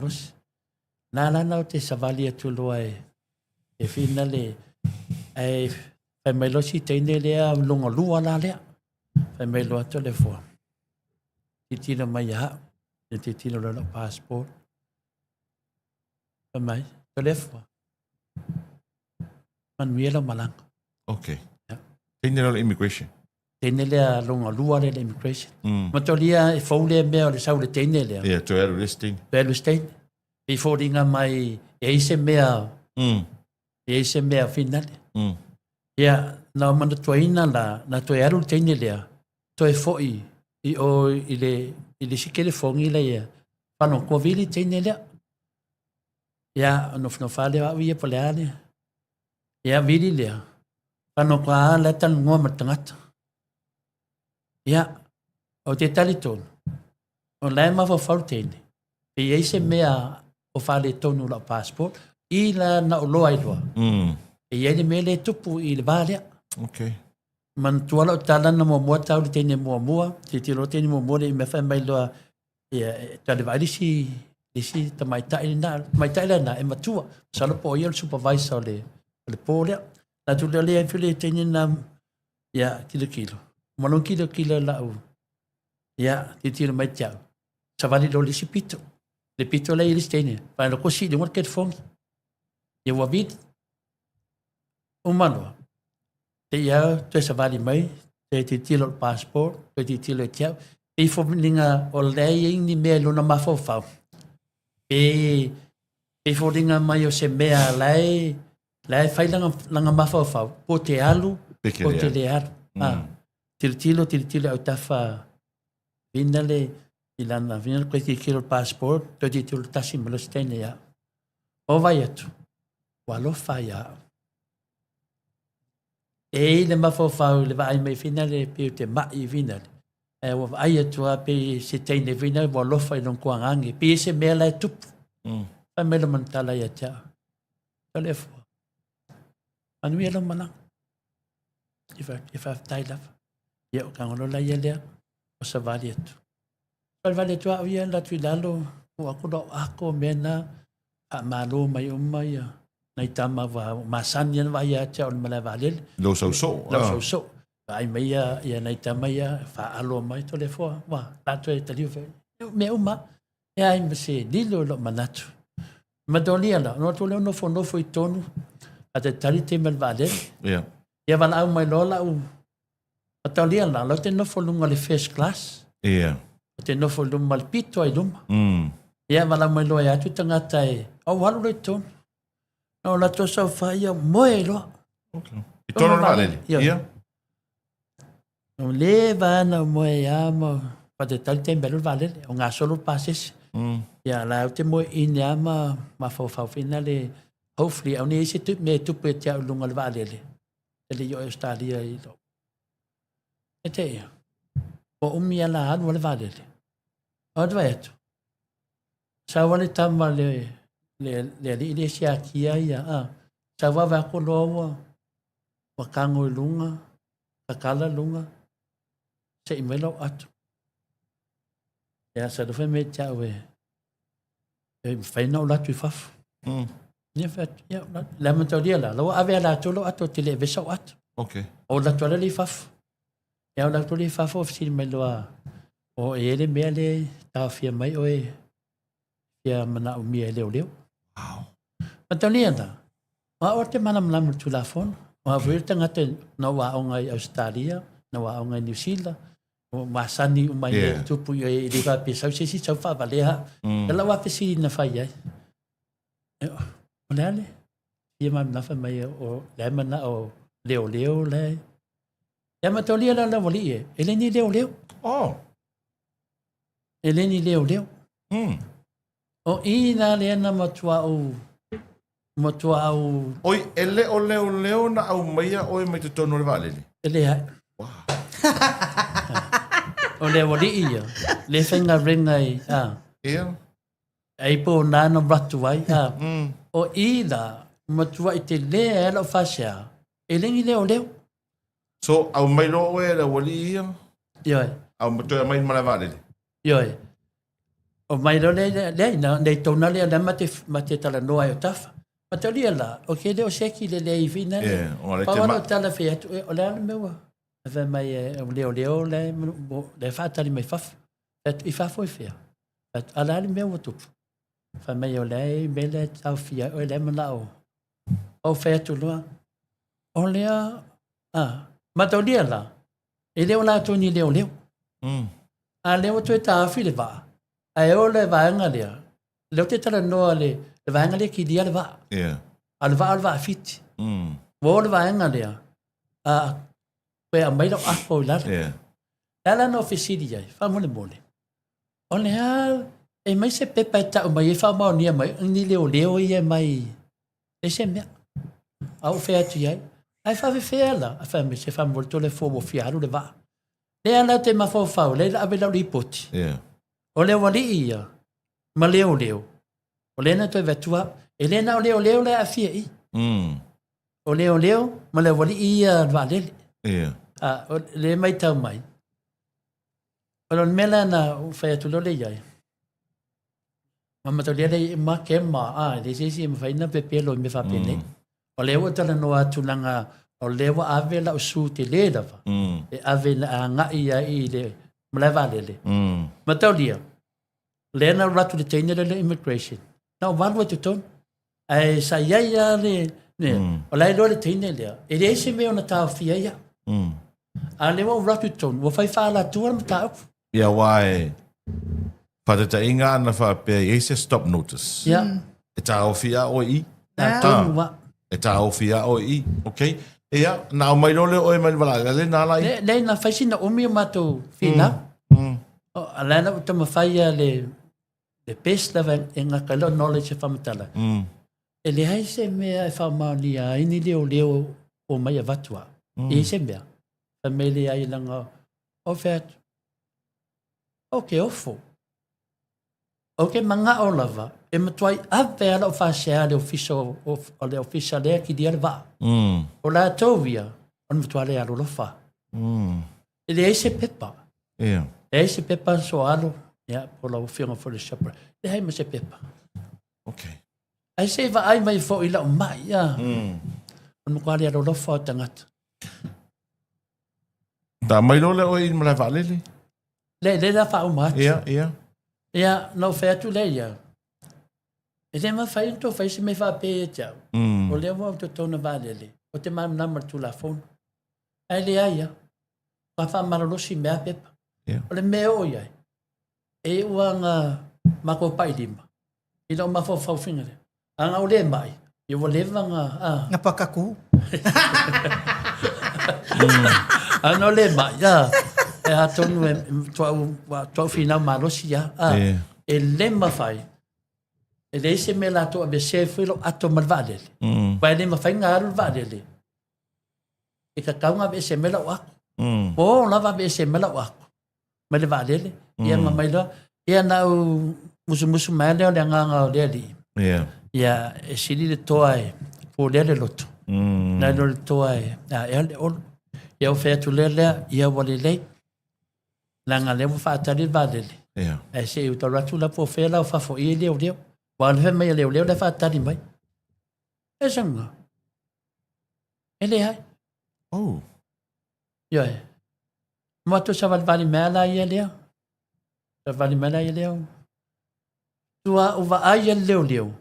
Malosi. Na la na o te savali atu loa e e finale ae fai mai loa si teine lea longa lua la lea. Fai mai loa atu le fua. Tilotilo mai ia au. Ia tilotilo loa lau passport. Fai mai, Toleafoa, manuia lau malaga. Okay. Yeah. Teine lea o le immigration. Teine lea longa lua lea le immigration. Matolia e fou lea mea o le sau le teine lea. Yeah, toe alu le isi teine. Toe alu le isi teine. E foliga mai e ai se mea, e ai se mea finale. Ia, na ou manatuaina la, na toe alu le teine lea, toe foi i o i le, i le isi kelefogi lea ia, Whanau, vili teine lea. Ia, nofonofo lava lea o au ia po o le a le. Ia, vili lea. Whanau koa a la e talanoa ma le tagata. Ia, ou te talitonu, o la e mafaufau le teine, pe i ai se mea o faaletonu i lau passport, i la na ou loa ai loa. E i ai le mea lea e tupu i le va lea. Okay. Manatua lau tala na muamua tau le teine muamua, tilotilo le teine muamua le mea fai mai loa, ia, e tau le vaai le isi, le isi tamaitai lena, tamaitai lena e matua. Masalo po o ia o le supervisor o le, o le po lea. Na tu lea lea le teine na, ia, tilotilo. Malon kilokilo lau, ia, tilotilo mai te au. Savali loa le isi pito. Le pito lea i le isi teine. Fai loa kosi i luga le telefoni. Ia ua vili. Uma loa. Te ia toe savali mai, toe tilotilo i le passport, toe tilotilo i te au. E foliga o lea e i ai ni mea i lona mafaufau. Pe, pe foliga mai o se mea la e, la e fai lana, lana mafaufau, po te alu, po te le alu. Ah, tilotilo, tilotilo i autafa vina le, i lana, vina le toe tilotilo i le passport, toe tilotilo tasi ma le isi teine ia. O vai atu, ua alofa ia au. E i le mafaufau i le vaai mai finale pei o te ma'i i finale. Ae ua vaai atu lava pei se teine finale ua alofa i lona tuagage. Pei e se mea la e tupu. Fai mai lona tala ia te au. Toleafoa, manuia lau malaga. E faafetai lava. Ia o tago loa ia lea, o savali atu. Valevale atu au ia alu atu i lalo, tuu atu lau ako mea na, faamalo mai uma ia nai tama ua masani ana vaai ia te au i le malae vaalele. Lou sau soo. Lou sau soo. Vaai mai ia, ia nai tama ia, faalo mai Toleafoa, ua la toe taliu foi. Mea uma, e ai ma se lilo i lou manatu. Matolia la, ona o atu lea nofonofo i totonu, a te tali taimi o le vaalele. Yeah. Ia valaau mai loa lau Matalia la, lau te nofo lunga le first class. Yeah. O te nofo luma le pito ai luma. Ia valaau mai loa e atu tagata e, au alu loa i totonu. Na o latou saofai ia moe ai loa. Okay. I tonu o le vaalele? Ia. Ia. O leva ana moe ia ma fatetali taimi alu le vaalele, o gasolo le pasese. Ia la ou te moe ine a ma mafaufau foi lale, hopefully aune i ai se mea e tupu ia te au i luga o le vaalele. E le i oo i Ausetalia i lou. E te ia, ua umi a la alu a le vaalele. O te vaai atu, sau a le tama le, le, le alii lea e siakia ia, a, sau vave atu loa ua, ua tago i luga, tatala luga, sei mai lau ato. Ia, sa fai mai te au e, e mafai ona ou alu atu i fafo. Ia, fai atu, ia, le amatalia la, la ua ave a latou lou ato, te le avea sau ato. Okay. O alu atu lava lea i fafo. Ia, o atu lea i fafo, fesili mai loa, o e i ai le mea lea e taofia mai oe ia manaomia e leoleo. Wow. Matalia la, o au te malamalama i le Tulafono. O au foi le tagata na ou aoga i Ausetalia, na ou aoga i Niu Sila, o masani uma i mea tupu i e le faapea sau se isi sau faavalea au. E lau lava fesili na fai ai, o le a le fia malamalama fai mai o la e manao leoleo la e. Ia mataulia la lau alii e, e le ni leoleo. Oh. E le ni leoleo. O i la lea na matua ou matua ou. Oi, e le o leoleo na aumaia oe mai totonu o le vaalele? E leai. Wow. O le aualii ia, le faigaluega i, a. Ia. Ai po o nā na ratu ai, a. O i la, matuai tele ai lau faasea, e le ni leoleo. So, aumai loa oe e le aualii ia? Ioe. Au, toe aumai i le malae vaalele? Ioe. O mai loa lea, leai, na, nei tona lea lea ma te, ma te talanoa ai o tafa. Mataulia la, o ke le o seki le lea i whina lea. Yeah, o le Pau te alo ma... tala whai atu, e, o le ala mea ua. A whai mai e, o leo leo le, le whaatari mai fafo. Atu, i fafo i whia. Atu, ala ala mea ua tupu. Whai mai o le me le tau whia, o le mana o. O whai atu loa. O lea, a, mataulia la, e leo la toni leo leo. A lea ua toe taofi le vaa, ae o le vaega lea, lea ou te talanoa le, le vaega lea e kilia le vaa. Yeah. A o le vaa o le vaa Fiti. Ua o le vaega lea, a toe aumai lau apo i lalo. Yeah. Le ala na ou fesili ai, faamolemole, o le a e mai se pepa e tau mai e faamaonia mai ni leoleo ia e mai e se mea. A ou fai atu i ai, ae faafefea la, a fai mai se faamolemole tole fua ua fia alu le vaa. Lea la te mafaufau, lea la ave lau lipoti. Yeah. O le aualii ia, ma leoleo, o lea na toe vatua, e le na o leoleo la e aafia i. O leoleo ma le aualii ia le vaalele. Yeah. A, o le maitau mai. O le mea la na ou fai atu loa lea i ai. Ma mataulia lea i ma ke ma, a, e leai se isi e mafai ona pepelo i mea faapenei. O lea ua talanoa atu leaga o lea ua ave lau su tele lava e ave na agai ai i le malae vaalele. Mataulia, lea na alu atu le teine lea le immigration, na o valu ai totonu. Ae sa i ai lava le, ne, o la e iloa le teine lea, e leai se mea o na taofia ai au. A o lea ua ou alu atu i totonu, ua fai faaalatua le mataupu. Ia aua e faataitaiga ana faapea e i ai se stop notice. Ia. E taofi a oe i. Na tonu a. E taofi a oe i. Okay. Ia, na aumai loa lea o oe mai le valaau, le na la i. Le, le na fai sina umi o matou finau. O, a la na ua taumafai a le, le best lava e gata ai lau knowledge e faamatala. E leai se mea e faamaonia ai ni leoleo o mai avatu a. E i se mea. Fai mai leai leaga o fea atu. O ke ofo. Ou te manao lava e matuai ave a lau faasea le ofisa o, o le ofisa lea kilia le vaa. O latou ia, o le matua le alolofa. E leai se pepa. Yeah. Leai se pepa so alo, ia, po lau afioga foi le chaperone. Leai ma se pepa. Okay. Ae se i vaai mai foi i lau mai, ia. O le matua le alolofa o tagata. Ta mai loa lea oe i le malae vaalele. Le, le la faauma atu. Ia, ia. Ia, na ou fai atu lea ia, e le mafai ona tou fai se mea faapea ia te au. O lea ua ou totonu vaalele, ou te malamalama i le Tulafono. Ae leai lava, ua faamalolosi mea pepa. Yeah. O le mea e oo i ai, e iu lava na matou pai lima i lou mafaufau faiga lea. A na ou le mai, ia ua leva na... A. Na pakaku. A na ou le mai, a, e atonu e tuau, tuau finau malosi a, a, Yeah. e le mafai, e leai se mea latou aveesea ai foi lou ato ma le vaalele. Aua e le mafai ona alu le vaalele, e tatau ona aveese mai lau ato. Po lava aveese mai lau ato mai le vaalele, ia ma mai loa, ia na ou musumusu mai lea o le agaga o le Alii. Yeah. Ia e sili le toa e pulea le loto. Nai lo le toa e aea le olo. Ia ou fai atu lea lea, ia ua lelei. Leaga lea ua faatali le vaalele. Yeah. Ae se i ou tau atu la po o fea la o fafo i leoleo. Ua alu fai mai a leoleo lea faatali mai. E sanga. E leai. Oh. Ioe. Mo atu savalivali mai la ia lea. Savalivali mai la ia lea. Tua u vaai ia le leoleo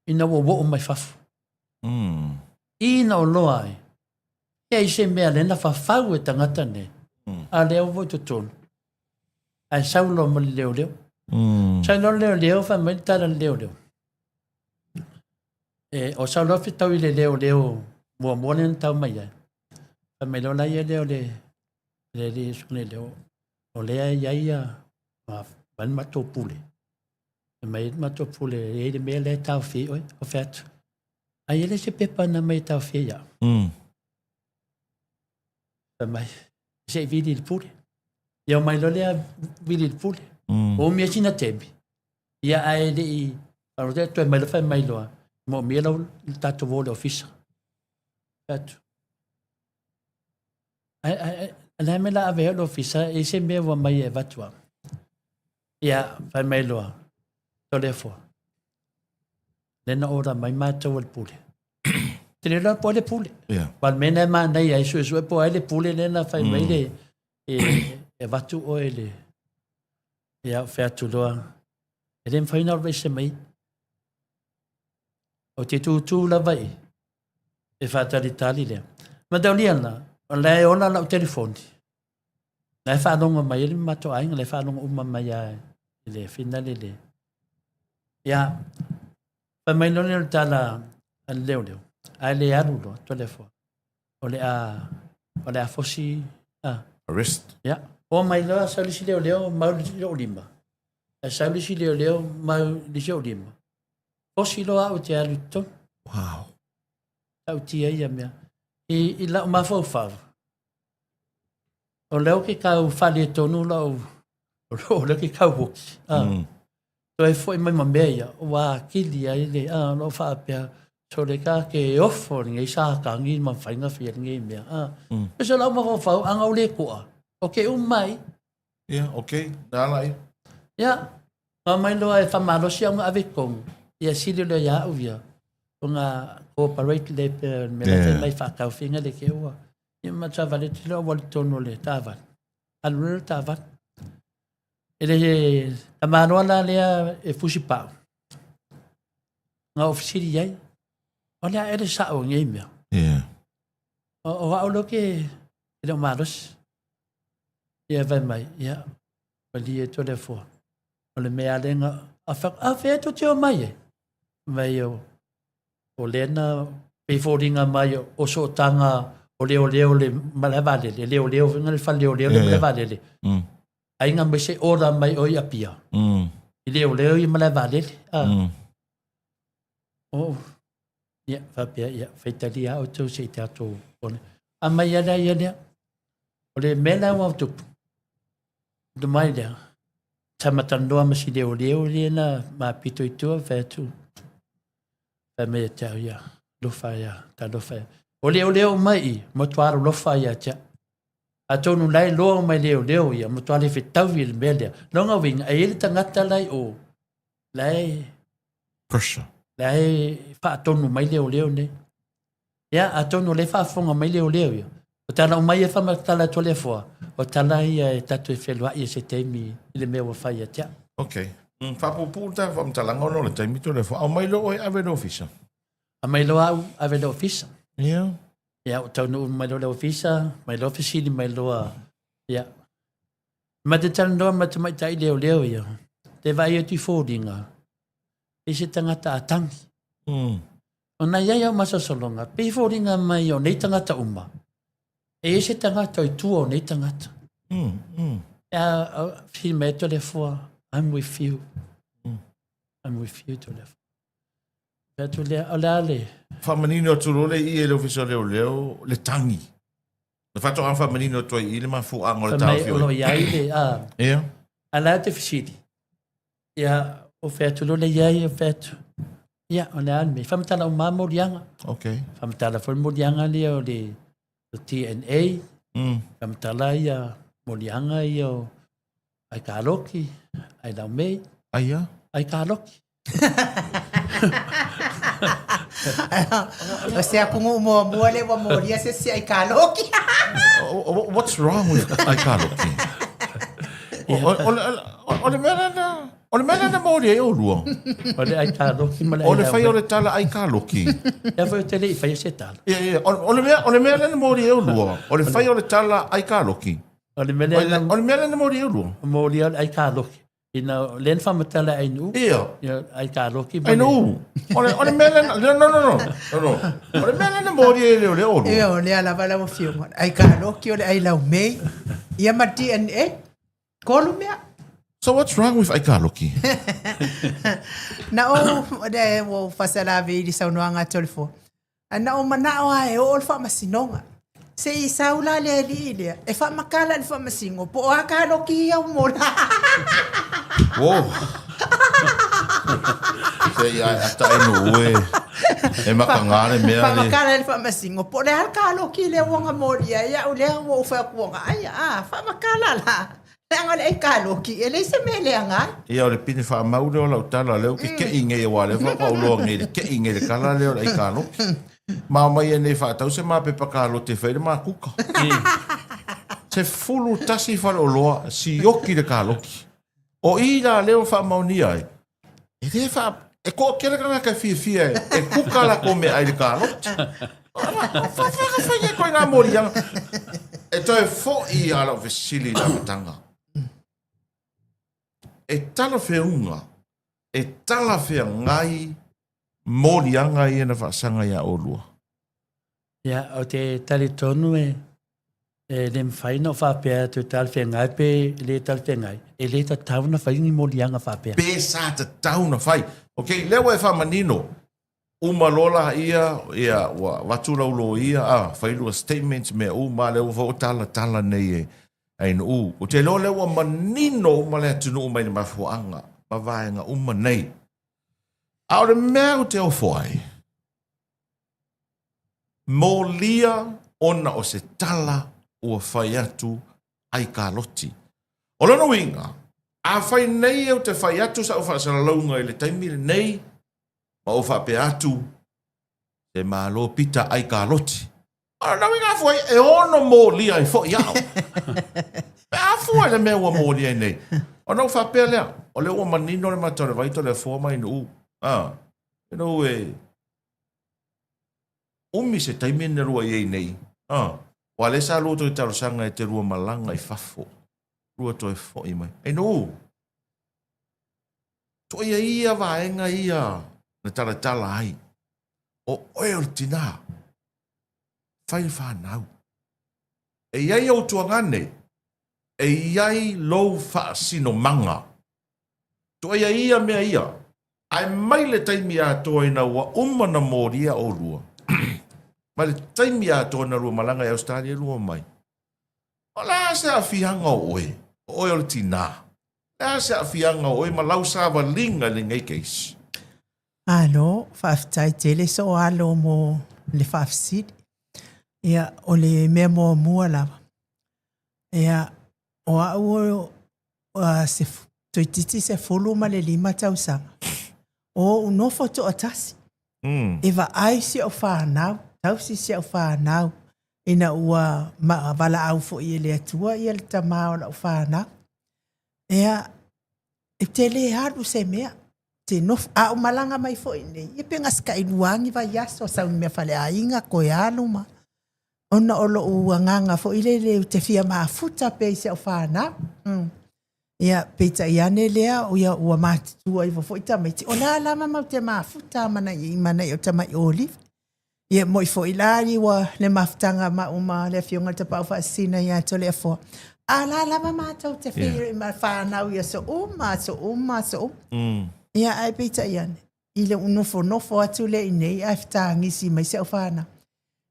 ina ua oo mai fafo. Ina o loa ai. Ia i se mea lea na fafau e tagata nei. A lea ua i totonu. Ae sau loa ma le leoleo. Sau loa le leoleo fai mai le tala le leoleo. E, o sau loa fetau i le leoleo muamua lea na tau mai ai. Fai mai loa la ia lea o le le alii le leo, o lea e i ai ia ma le matou pule. Fai mai le matou pule e i ai le mea lea e taofi ai oe, ou fai atu, ai e le se pepa na aumai e taofi ai au. Fai mai, se i vili i le pule. Ia omai loa lea vili i le pule. Ua umi ai sina taimi, Ia ae le i faalogo toe mai loa fai mai loa, moomia lau le tatou o i le ofisa. Fai atu, ai ai ai o le a le mea o le a ave ai au i le ofisa, e i ai se mea ua aumai e avatu au. Ia, fai mai loa, Toleafoa, lea na order mai matou e le Pule. Te le iloa po o ai le Pule. Yeah. Aua o le mea lena e manaia ai, suesue po o ai le Pule lea na fai mai le, e, e avatu oe i le, ia, ou fai atu loa, e le mafai ona alu ese mai. Ou te tūtū lava i, e faatalitali lea. Mataulia la, o la e ola lau telefoni. La e faalogo mai ai le matou aiga, la e faalogo uma mai lava i le finale le. Ia, fai mai loa lea o le tala a le leoleo, ae le alu loa Toleafoa. O le a, o le a fosi, ah. Arrest. Ia, oo mai loa sau le isi leoleo mau i lou lima. Ae sau le isi leoleo mau i le isi ou lima. Fosi loa au ou te alu i totonu. Wow. Tautia ia mea. I, i lau mafaufau, o lea ou te tau faaletonu lau, o lea ou te tau oki. Ah. Toe foi mai ma mea ia, ua atili ai le, ah, lou faapea, sole ka ke ofo lenei Satani ma faiga fia lenei mea. Ah. Mm. So lau mafaufau, a na ou le toa, o ke uma mai. Ia, okay, na ala ia. Ia, na omai loa e faamalosi au na ave i totonu, ia sili loa ia au ia, ona cooperate le pe o le mea la fai mai faataufiga le ke ua. Ia ma taavale atu loa ua alu i totonu o le taavale. Alu loa le taavale. E le tamaloa la lea e fusipau, na ou fesili i ai, o le a ea le sao o nei mea? Yeah. O, o au lea ke e le o malosi. Ia fai mai, ia, malie Toleafoa. O le mea lea na, a fai, a fea tou te omai ai? Mai o, o lea na pei foliga mai o sootaga o leoleo le malae vaalele, leoleo foi le fale leoleo le malae vaalele. Mm. Aiga mai se order mai o i Apia. Mm. I leoleo i malae vaalele. Ah. Mm. Oh. Ia, faapea, ia, faitalia lava outou se i tatou one. A mai ala ia lea. O le mea la ua tupu, tu mai lea, sa matalanoa ma si leoleo lea na mapito i tua, fai atu, fai mai ia te au ia, alofa ia, talofa ia. O leoleo mai i, matua alolofa ia te au. Atonu la e loa mai leoleo ia, matua le fetaui i le mea lea. Lona uiga, e i ai le tagata la i o, la e Pressure. La e faatonu mai leoleo nei. Ia, atonu o lea e faafofoga mai leoleo ia. O tala uma ia e faamatala atu a le Afoa, o tala ia e tatou e feloai i se taimi i le mea ua fai ia te au. Ok. Mm, faapuupuu le tatou faamatalaga ona o le taimi to le Afoa. Aumai loa oe ave i le ofisa. Aumai loa au ave i le ofisa. Ia. Ia, ua taunuu mai loa i le ofisa, mai loa fesili mai loa, ia. Ma te talanoa ma tamaitai leoleo ia, te vaai atu i foliga, i se tagata a tangi. Mm. Ona i ai au masalosaloga, pei foliga mai o nei tagata uma, e i ai se tagata i tua o nei tagata. Mm, mm. A, a, fesili mai atu le Afoa, I'm with you. Mm. I'm with you, to le Afoa. Fai atu lea, o le a le... Faamanino atu loa le i e le ofisa o leoleo, le tangi. Le faatoaga faamanino atu ai i le mafuaaga o le Fai mai, taofi o lo o i ai le... A, Ia. a la te fesili. Ia, o fai atu loa le i ai, o fai atu. Ia, o le a le mea. Faamatala uma lava moliaga. Okay. Faamatala foi le moliaga lea o le o DNA. Mm. Faamatala ia moliaga ia o ai kaloki, ai laumei. Ai a? Ai kaloki. O se atunuu muamua lea ua molia se isi ai kaloki. What's wrong with ai kaloki? O le mea lena, o le mea lena molia ai olua. O le ai kaloki ma le ai O le fai o le tala ai kaloki. Ia foi o te le i faia se tala. Ia, ia, o le mea, o le mea lena molia ai olua. O le fai o le tala ai kaloki. O le mea lena. O le mea lena molia ai olua. Molia o le ai kaloki. Ina lea na faamatala ai nuu. Ia. Ia, ai kaloki ma le. Ai nuu. O le, o le mea lena, no, no, no, no, no. O le mea lena moli ai le o le olu. Ia, o lea lava lau afioga. Ai kaloki o le ai laumei. Ia ma DNA. Tolu mea. So what's wrong with ai kaloki? Na ou, le, ua ou faasalave i le saunoaga a Toleafoa. Ae na ou manao lava e oo le faamasinoga. Se i sau la le alii lea, e faamakala i le faamasino, po o a kaloki ia ua mo la. Whoa. Se i ae ata e nuu e, e makanga le mea le. Faamakala i le faamasino, po o le a le kaloki lea ua na molia ai au lea ua ou fai atu ua na ai, a, faamakala la. Leaga o le aikaloki, e leai se mea e leaga ai. Ia, o le pine faamau lea o lau tala, lea ou te kei nei, aua o lea faatoa ou iloa nei i le kei nei i le tala lea o le aikaloki. Ma omai ai nei e faatau se ma pepa kaloti e fai ai le ma kuka. 11 faleoloa, sioki le kaloki. O i la lea ua faamaonia ai, e le faa... E toatele tagata e fiafia e kuka latou meaai i le kaloti. Faafeaga fai ai koe ngā moliaga. E toe foi a lau fesili i le amataga. E talafeauga, e talafeagai moliaga ia na faasaga iā oulua? Ia, ou te talitonu e e le mafai ona ou faapea atu e talafeagai pe le talafeagai, e le tatau ona fai ni moliaga faapea. Pe sa tatau ona fai. Okay, lea ua e faamanino, uma loa laia, ia, ua avatu lau loia, a, fai lua statements, mea uma, lea ua foi ua talatala nei e Ainuu. Ou te iloa lea ua manino uma le atunuu mai le mafuaaga ma vaega uma nei. A o le mea ou te ofo ai, molia ona o se tala ua fai atu aikaloti. O lona uiga, afai nei ou te fai atu sau faasalalauga i le taimi lenei, ma ou faapea atu, Se malo pita aikaloti. O lona uiga afua ai, e ono molia ai foi au. Pe a fua i le mea ua molia ai nei. Ona ou faapea lea, o lea ua manino le mata o le vai Toleafoa ma Ainuu. A, you know, e umi se taimi na lua i ai nei. A, aua lea sa lua toe talosaga e te lua malaga i fafo. Lua toe foi mai. Ainuu, Toia ia vaega ia na talatala ai, o oe o le tinā, fai le fanau. E i ai ou tuagane, e i ai lou faasinomaga. Toia ia mea ia, ae mai le taimi atoa ina ua uma na molia oulua, mai le taimi atoa na lua malaga i Ausetalia lua mai, o le a se aafiaga o oe, o oe o le tinā? Le a se aafiaga o oe ma lau savaliga i lenei case? Malo, faafetai tele Sooalo mo le faafesili. Ia, o le mea muamua lava, ia, o au o se toeitiiti 15 tausaga, o ou nofo toatasi. E vaai si au fanau, tausi si au fanau, ina ua valaau foi e le Atua ia le tama o lau fanau. Ia, e te le alu se mea, te nofo, a ou malaga mai foi nei, ia pe gasi lua ni vaiaso, sau ni mea faleaiga, toe alu ma, ona o lou agaga foi lele ou te fia mafuta pea i si au fanau. Ia, peitai ane lea, ia, ua matutua ifo foi tamaiti, o le a lava matou te mafuta ma nai, ma nai o tamai olive. Ia, moi foi la i ua le mafutaga ma maua ma le Afioga i le Tapaau Faasisina ia Toleafoa. A la lava matou te feiloai ma fanau i aso uma, aso uma, aso uma. Ia, ae peitai ane, i le nofonofo atu lea i inei ae fetagisi mai si au fanau.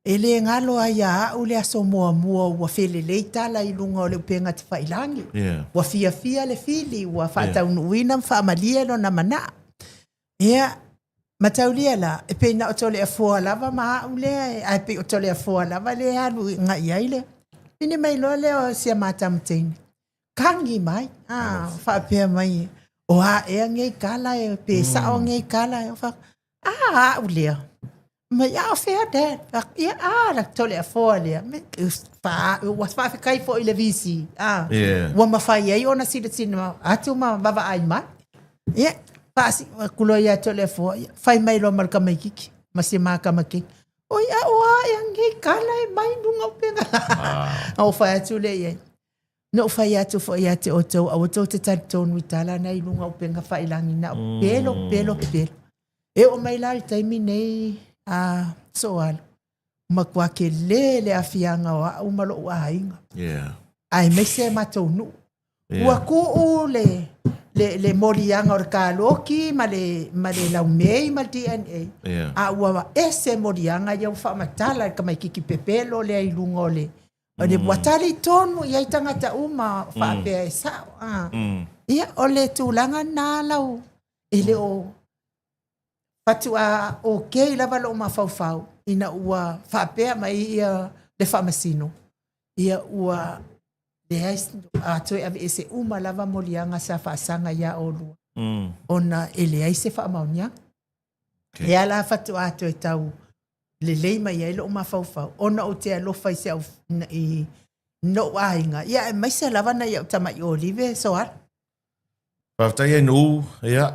E le galo ai ia au le aso muamua ua felelei tala i luga o le upega tafailagi. Yeah. Ua fiafia le fili, ua faataunuuina ma faamalie lona manao. Ia, mataulia la, e pei na o Toleafoa lava ma au lea, ae pei o Toleafoa lava lea e alu agai ai le. Pine mai loa lea o si a ma tama teine, kagi mai, a, faapea mai, o a ea nei tala e, pe sao nei tala e, fa, a, au lea. Mai, a o fea dad? Ia, a, la Toleafoa lea. Me, fa, ua faafetai foi i le VC. A, Yeah. ua mafai ai ona silasila atu ma vaavaai mai. Ia, faasi atu loa ia Toleafoa, ia, fai mai loa ma le tamaitiiti, ma si ma tama keiki. Oi, a o a ea nei tala e mai luga o pega. Na ou fai atu lea i ai. Na ou fai atu foi ia te outou, aua tou te talitonu i tala na i luga o upega tafailagi, na o pepelo, pepelo, pepelo. E oo mai la i le taimi nei a Sooalo, matua tele le aafiaga o au ma lou aiga. Yeah. Aemaise matou nuu. Yeah. Ua tuu le, le, le moliaga o le kaloki ma le, ma le laumei ma le DNA. Yeah. A ua ese moliaga ia ua faamatala i le tamaititi pepelo lea i luga o le, o le ua talitonu i ai tagata uma faapea e sao. Ah. Ia, o le tulaga lena lau, e le o faatoa okay lava lou mafaufau ina ua faapea mai ia le faamasino, ia ua Leai, a toe aveese uma lava moliaga sa faasaga iā olua, ona e leai se faamaoniaga. Okay. Lea la faatoa toe tau lelei mai ai lou mafaufau, ona ou te alofa i se au, i noʻu aiga, ia aemaise lava nai au tamai olive Soala. Faafetai Ainuu, ia,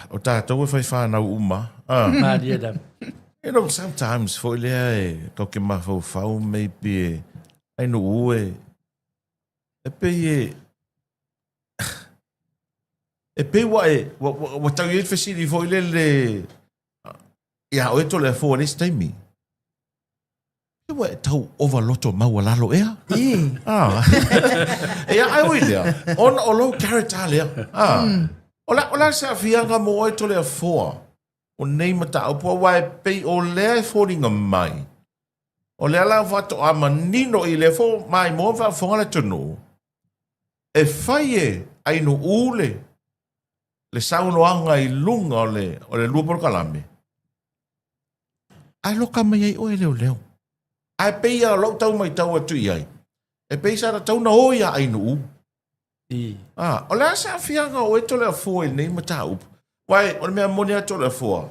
o tatou e fai whanau uma. Ah. Malie lava. You know, sometimes foi lea e tau ke mafaufau maybe e Ainuu e e pei e e pei ua e ua, ua, ua tau i ai le fesili foi lele ia oe Toleafoa i le isi taimi. Ua e tau ova loto maualalo ea? I. Ah. Ia, ai ui lea, ona o lou character lea. Ah. O la, o la se aafiaga mo oe Toleafoa o nei mataupu, aua e pei o lea e foliga mai. O lea la faatoa manino i lea fo maimoa ma faafofoga le atunuu, e fai e Ainuu le, le saunoaga i luga o le, o le lua polokalame, Ae loka mai ai oe e leoleo. Ae pei lava o lou tau matau atu i ai, e pei sa tatau ona o iā Ainuu. Ah, o le a se aafiaga o oe Toleafoa i lenei mataupu? Aua o le mea moni lava Toleafoa,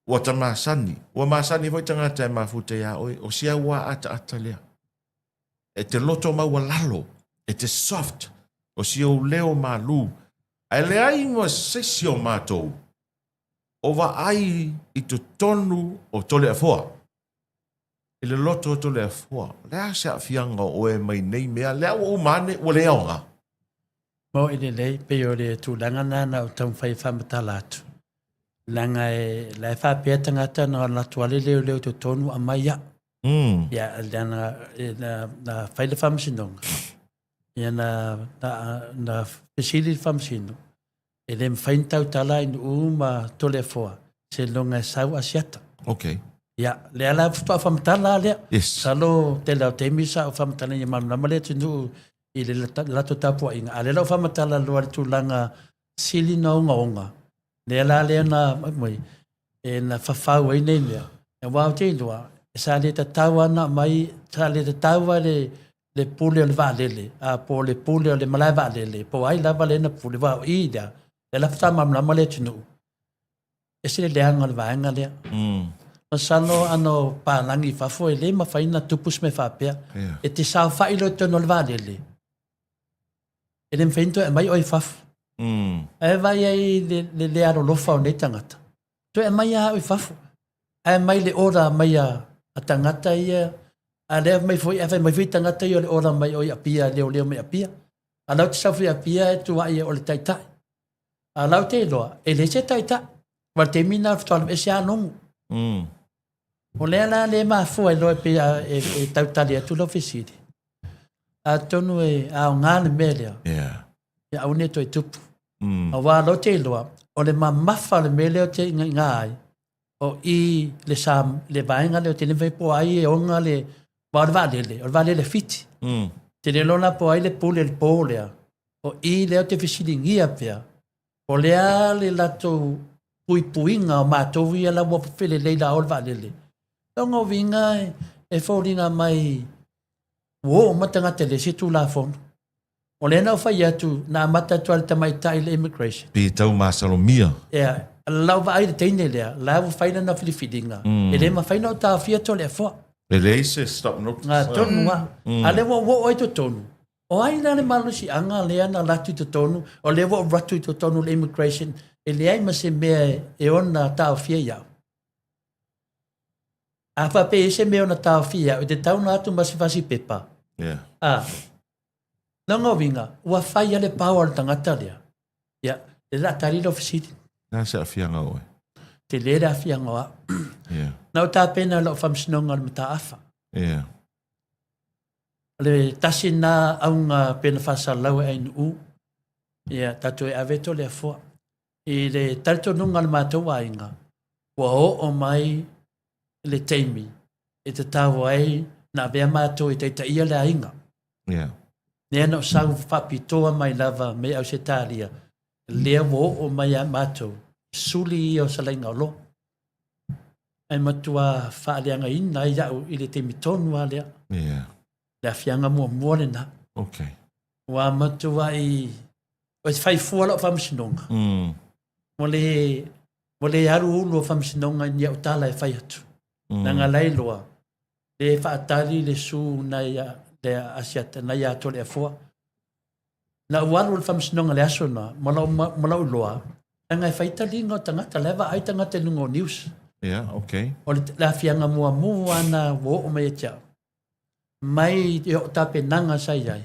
ua ta masani, ua masani foi tagata e mafuta iā oe, o si au ataata lea. E te loto maualalo, e te soft, o si ou leo malū. Ae leai ma se isi o matou o vaai i totonu o Toleafoa, i le loto o Toleafoa, o le a se aafiaga o oe mai nei mea, lea ua uma ane, ua le aoga? Maoʻi lelei, pei o le tulaga lena na ou taumafai e faamatala atu, leaga e, la e faapea tagata na alu atu lava le leoleo i totonu aumai au. Ia, leaga na, na fai le faamasinoga, ia na, na, na fesili le faamasino, E le mafai ona tautala i Nuu ma Toleafoa seiloga e sau Asiata. Okay. Ia, lea la faatoa faamatala lava lea. Yes. Masalo tele o taimi sa ou faamatala ina ia malamalama le atunuu i le latou tapuaiga, a o lea la ua faamatala loa i le tulaga sili ona ogaoga, lea la lea na mai, e na fafau ai nei mea. Aua ou te iloa, sa le tatau lava ona aumai, sa le tatau lava le, le pule o le vaalele, a po o le pule o le malae vaalele, po o ai lava lea na pule, aua o i lea, lea la faatoa malamalama le atunuu, ese le leaga o le vaega lea. Masalo ana o palagi i fafo e le mafai ona tupu se mea faapea. Yeah. E te saofai loa i totonu o le vaalele, e le mafai ona toe aumai oe i fafo. Ae vaai ai le, le le alolofa o nei tagata. Toe aumai lava au i fafo. Ae mai le order mai a, a tagata ia, a lea mai foi, ae fai mai foi tagata ia o le order mai o i Apia, leoleo mai Apia. A la ou te sau foi i Apia e tuai o le taitai. A la ou te iloa, e leai se taitai. Aua o le taimi lena faatoa alu ese lava logo. O lea la le mafua ai loa e pei a, e, e tau tali atu lau fesili. Atonu e aoga le mea lea. Yeah. Ia aua ne i toe tupu. Aua o lea ou te iloa, o le mamafa o le mea lea ou te igaiga ai, o i le sa, le vaega lea ou te le mafai po o ai e ona le, aua o le vaalele, o le vaalele Fiti. Te le iloa la po o ai le pule i le po lea. O i lea ou te fesiligia pea, o le a le latou puipuiga o matou ia la ua felelei la o le vaalele. Lona uiga e foliga mai ua oo uma tagata e leai se Tulafono. O lea na ou fai atu, na amata atu lava e le tamaitai le immigration. Pe tau masalomia. Ia, lau vaai i le teine lea, la ua fai lana filifiliga, e le mafai ona ou taofia Toleafoa. E leai se stop notice. Nga tonu lava. A lea ua ou oo ai i totonu, o ai la le malosiaga lea na alu atu i totonu, o lea ua ou alu atu i totonu o le immigration, e leai ma se mea e ona taofia ia'u. A faapea e i ai se mea e ona taofia ia'u, e tatau ona atu ma se fasi pepa. Yeah. A, lona uiga, ua fai lava le power o le tagata lea. Ia, lea o le a tali lau fesili. Le a se aafiaga o oe? Tele le aafiaga o au. Yeah. Na ou tapena i lau faamasinoga o le Mataafa. Yeah. O le tasi lena auga pei ona faasalalau e Ainuu, ia tatou e ave Toleafoa. I le talitonuga o le matou aiga, ua oo mai le taimi e tatau ai ona avea matou e taitaia le aiga. Yeah. Lea na ou sau faapitoa mai lava me Ausetalia, lea ua oo mai ia matou, suli ia o Salaigaoloa. Ae matua faaleagaina ai au i le taimi tonu lava lea. Yeah. Le aafiaga muamua lena. Okay. Ua matuai o se fai fua lau faamasinoga. Ua le ua le alu ulu o faamasinoga i ni au tala e fai atu. Leaga la e iloa, le faatali le su nai le Asiata nai ia Toleafoa. Na ou alu i le faamasinoga i le aso lena ma lau ma lau iloa, leaga e fai taliga o tagata, la e vaai tagata i luga o news. Yeah, okay. O le, le aafiaga muamua lena ua oo mai ia te au, mai i o'u tapenaga sa i ai,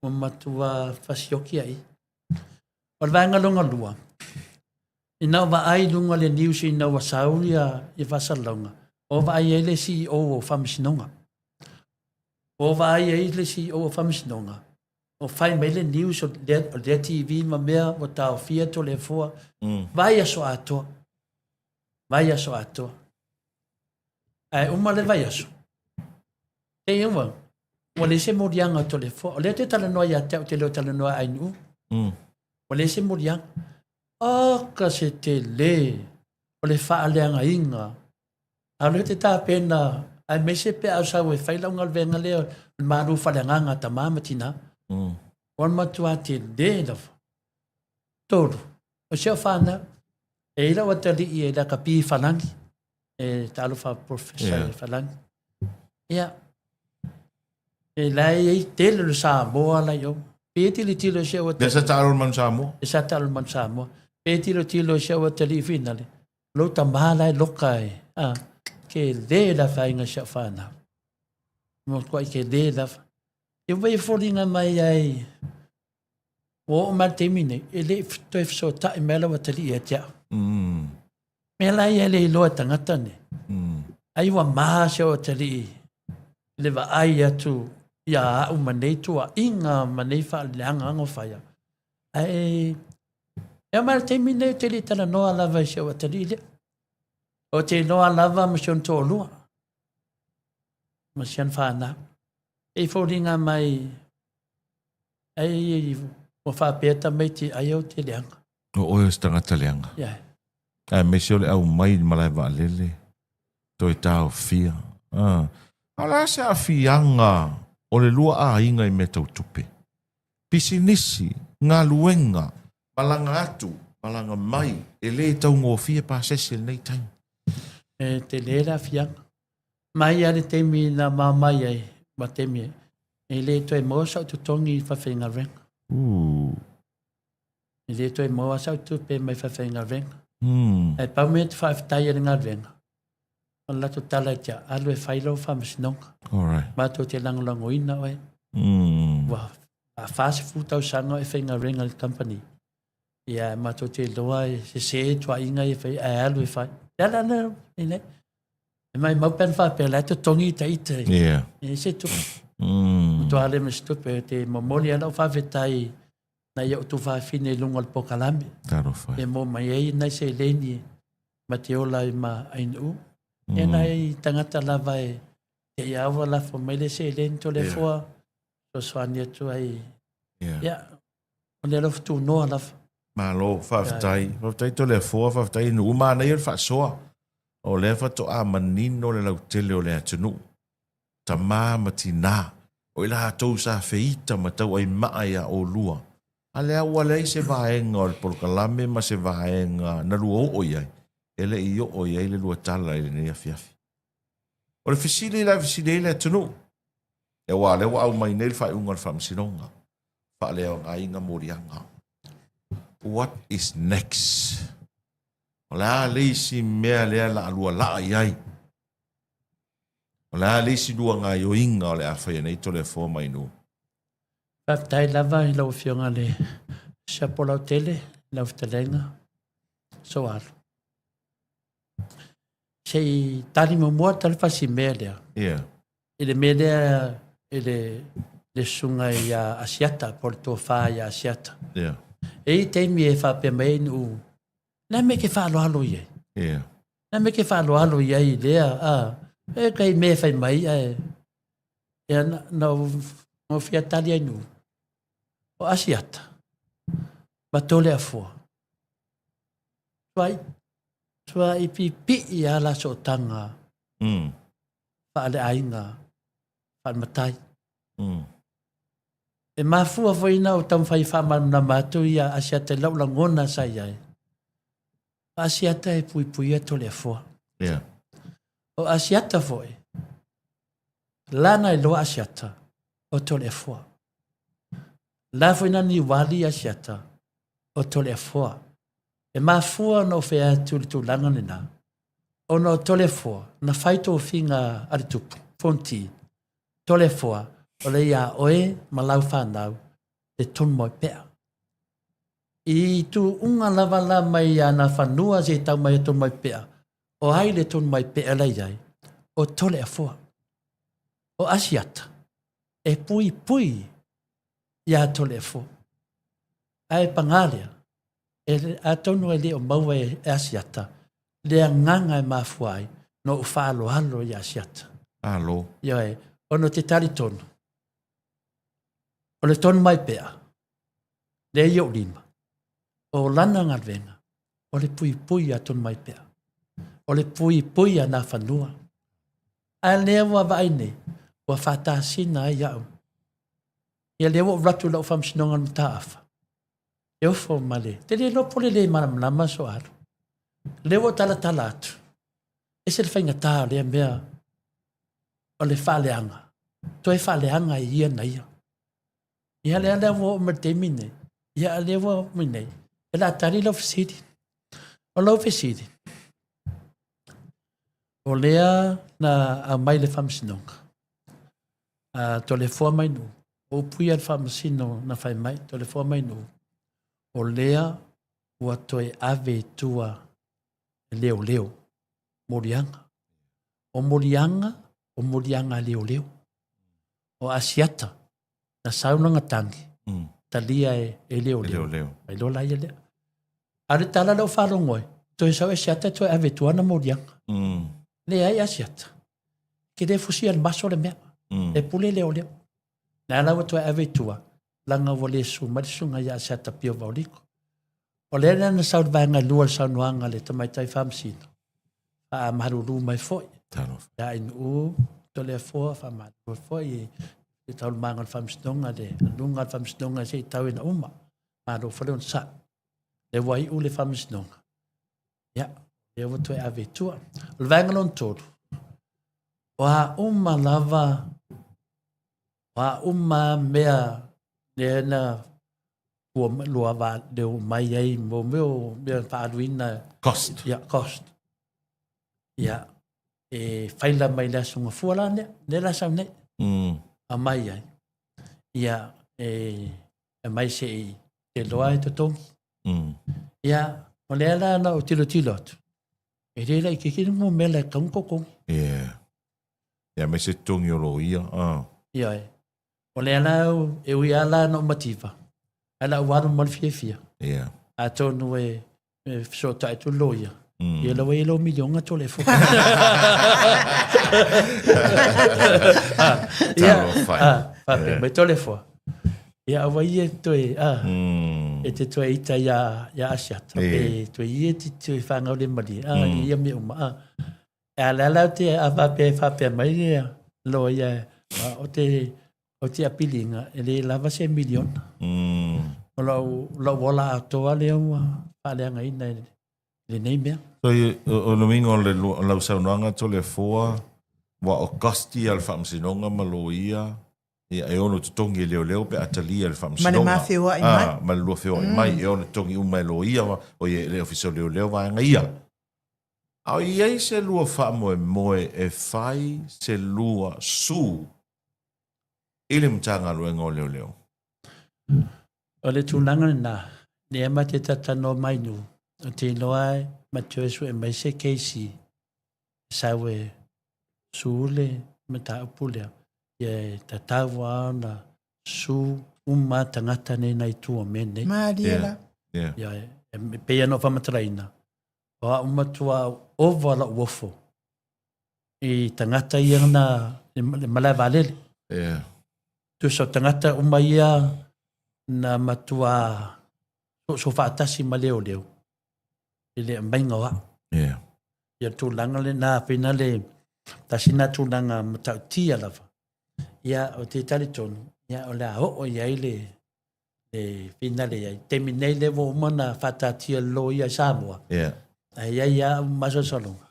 ua matua fasioki ai. O le vaega lona lua, ina ua vaai i luga o le news ina ua sau ia, ia faasalalauga, ua vaai ai le CEO o Faamasinoga. Ua vaai ai le CEO o Faamasinoga, o fai mai le news o lea, o lea TV ma mea ua taofia Toleafoa. Vaiaso atoa. Vaiaso atoa. Ae uma le vaiaso, e ua, ua leai se moliaga o Toleafoa. O lea ou te talanoa ia te au, ou te le o talanoa i Ainuu. Ua leai se moliaga. Oka se tele o le faaleagaina. A o lea ou te tapena, aemaise pe a ou sau e fai lau galuega lea o le malu faaleagaga a tama ma tina. Ua matua tele lava. 3, o si au fanau, e i ai lau atalii e lakapi Falani, e talofa Professor yeah. Falani. Ia, e la e i tele le Samoa la i o. Pe tilotilo si au atalii. Lea sa taalo le Manu Samoa. Le sa taalo le Manu Samoa. Pe tilotilo si au atalii finale. Lou tamā la e loka e. A, ke le la whainga si au whanau. Mo koa i ke le la. E wai foliga mai ai, ua oo mai le taimi nei, e le i toe fesootai mai lau atalii ia te au. Mea la ia e le iloa e tagata nei. Ai ua ma si au atalii i le vaai atu ia au ma nei tuuaiga ma nei faaleagaga o fai au. Ae e oo mai le taimi nei ou te le i talanoa lava i si au atalii lea. Ou te iloa lava ma si ona toalua ma si ana fanau. E foliga mai ai ua faapea tamaiti ai ou te leaga. O oe o se tagata leaga. Yeah. Aemaise o le aumai i le malae vaalele, toe taofia. Ah. A o le a se aafiaga o le lua aiga i mea tau tupe? Pisinisi, galuega, malaga atu, malaga mai, e le taugofie pasese i lenei taimi. E tele le aafiaga. Mai lava le taimi na mamai ai ma taimi e le toe maua sau totogi i faafaigaluega. E le toe maua sau tupe mai faafaigaluega. Ae pau mea te faafetai ai le galuega, o le latou tala ia te au, alu e fai lou faamasinoga. Alright. Matou te lagolagoina oe. Ua 40 tausaga o e faigaluega i le company. Ia, matou te iloa e sese tuuaiga ia e fai, ae alu e fai. Le ala lea, e leai. E maumau pe ana faapea, la e totogi ita ita. Yeah. E se tupe. Matua le ma se tupe, te momoli ai lau faafetai nai ou tuafafine i luga o le polokalame. Talofa. E maua mai ai nai seleni ma te ola ai ma Ainuu. E nai tagata lava e te i a ua lafo mai le seleni Toleafoa, yeah. Fesoasoani atu ai. Yeah. Yeah. O le alofa tunoa lava. Malo, faafetai. Faafetai Toleafoa, faafetai Ainuu. Manaia le faasoa. O lea faatoa manino le lautele o le atunuu, tama ma tinā, o i latou sa feita ma tauaimaa iā ʻolua, a lea ua leai se vaega o le polokalame ma se vaega na lua oo i ai, e le i oo i ai le lua tala i lenei afiafi. O le fesili la e fesili ai le atunuu, aua o lea ua aumai nei le faaiuga o le Faamasinoga, faaleaogaina moliaga. What is next? O le a le isi mea lea la a lua laa i ai? O le a le isi lua gaioiga o le a faia nei Toleafoa ma Ainuu? Faafetai lava i lau Afioga i le Siapo Lautele i lau fetalaiga Soalo. Se i tali muamua talofa si mea lea. Yeah. I le mea lea i le, le susuga ia Asiata, po o le tofa ia Asiata. Yeah. E i ai taimi e faapea mai ai Nuu, le a mea e te faaaloalo i ai? Yeah. Le a mea e te faaaloalo i ai i lea, a, e kai mea e fai mai, ae, ia, na, na ou fia tali ai Nuu, o Asiata, ma Toleafoa, tuai, tuai pipii lava la sootaga faaleaiga, faale-matai. E mafua foi na ou taumafai e faamalamalama atu ia Asiata i lau lagona sa i ai. O Asiata e puipuia Toleafoa. Yeah. O Asiata foi, lana iloa Asiata o Toleafoa. La foi na niuali Asiata o Toleafoa. E mafua ona ou fai atu i le tulaga lena, ona o Toleafoa na fai tofiga a le tupu, Fonti, Toleafoa, o le iā oe ma lau fanau te tonu mai pea. I tuuga lava la mai ana fanua se i tau mai e tonu mai pea, o ai le tonu mai pea la i ai? O Toleafoa. O Asiata, e puipui iā Toleafoa. Ae pagā lea, e, atonu e le o maua e Asiata le agaga e mafua ai na ou faaaloalo iā Asiata. Alo. Ioe, ona ou te talitonu, o le tonu mai pea, lea i ou lima, o lana galuega, o le puipui iā tonu mai pea. O le puipui iā Nafanua. A lea ua vaai nei, ua faatasina ai au. Ia lea ua ou alu atu i lau faamasinoga o le Mataafa, e ofo ma le, te le iloa po o le le malamalama so alu. Lea ua ou talatala atu, ese le faigata o lea mea o le faaleaga, toe faaleaga e ia na ia. Ia lea lea ua oo mai le taimi nei, ia lea ua oo mai nei, e le a tali lau fesili. O lau fesili, o lea na aumai le faamasinoga, a Toleafoa mai Nuu, o upu ia a le faamasino na fai mai, Toleafoa mai Nuu, o lea ua toe ave i tua e leoleo, moliaga. O moliaga, o moliaga a leoleo. O Asiata, na sau lana tagi, talia e, e leoleo. Leoleo. Mai loa la ia lea. A o le tala lea ua faalogo ai, toe sau Asiata toe ave i tua ana moliaga. Leai Asiata. Ke le fusia le maso le mea. E pule leoleo. Lea la ua toe ave i tua, leaga ua le susu mai le susuga ia Asiata Pio Vaoliko. O lea la na sau le vaega e lua o le saunoaga a le tamaitai faamasino, faamalulu mai foi. Talofa. Ia Ainuu, Toleafoa, faamalulu foi i le taualumaga o le faamasinoga, le aluga o le faamasinoga se i tau ina uma. Malo foi le onosai. Lea ua iu le faamasinoga, ia, lea ua toe ave i tua. O le vaega lona tolu, o a uma lava, o a uma mea lea na ua lua leo mai ai mo mea o mea faaaluina. Cost. Ia, cost. Ia, e faila mai le aso Gafua la lea, lea la sau nei. Aumai ai. Ia, e aumai se i te loa e totogi. Ia, o lea la na ou tilotilo atu, e le laitiiti le numera e tatau ona totogi. Yeah. Ia, aemaise totogi o loia. Ah. Ioe. O lea la e ui lava la na ou mativa, ae la ua alu ma le fiafia. Yeah. Atonu e fesootai atu le loia, ia la ua i ai lau miliona Toleafoa. Ia, Talofa e. ah, faapea mai Toleafoa. Ia aua ia e toe, ah, e te toe ita ia, ia Asiata. E. Pe toe ia te toe whangau le malie. Ah, ia mea uma. Ah. E a lea lau te a faapea e faapea mai le loia o te, o te apilinga e le lava se miliona. O lau, lau ola atoa lea ua faaleagaina i lenei mea. So, o le uiga o le lau saunoaga Toleafoa, ua o cost ia o le faamasinoga ma loia, ia e ono totogi e leoleo pe a talia e le faamasinoga. Ma le ma feoai mai. Ah, ma le lua feoai mai, e ono totogi uma e loia, o ia e le ofisa o leoleo vaega ia. A o i ai se lua faamoemoe e fai se lua sue i le Matagaluega o Leoleo? O le tulaga lena, lea ma te talanoa mai nu, o te iloa e ma toe sue mai se case e sau e sue le mataupu lea, ia e tatau lava ona sue uma tagata nei nai tua o mea nei. Malie la. Yeah. Ia, e pei ona ou faamatalaina, O au matua ova lou ofo i tagata ia na le malae vaalele. Yeah. Tusa o tagata uma ia na matua soosoo faatasi ma leoleo i le aumaiga o au. Yeah. Ia tulaga lena, pei na le tasi na tulaga matautia lava. Ia, o te talitonu, Ia, o le a oo i ai le, le finale i ai. Taimi nei lea ua uma ona faataatia le loia i Samoa. Yeah. Ae i ai lava au masalosaloga.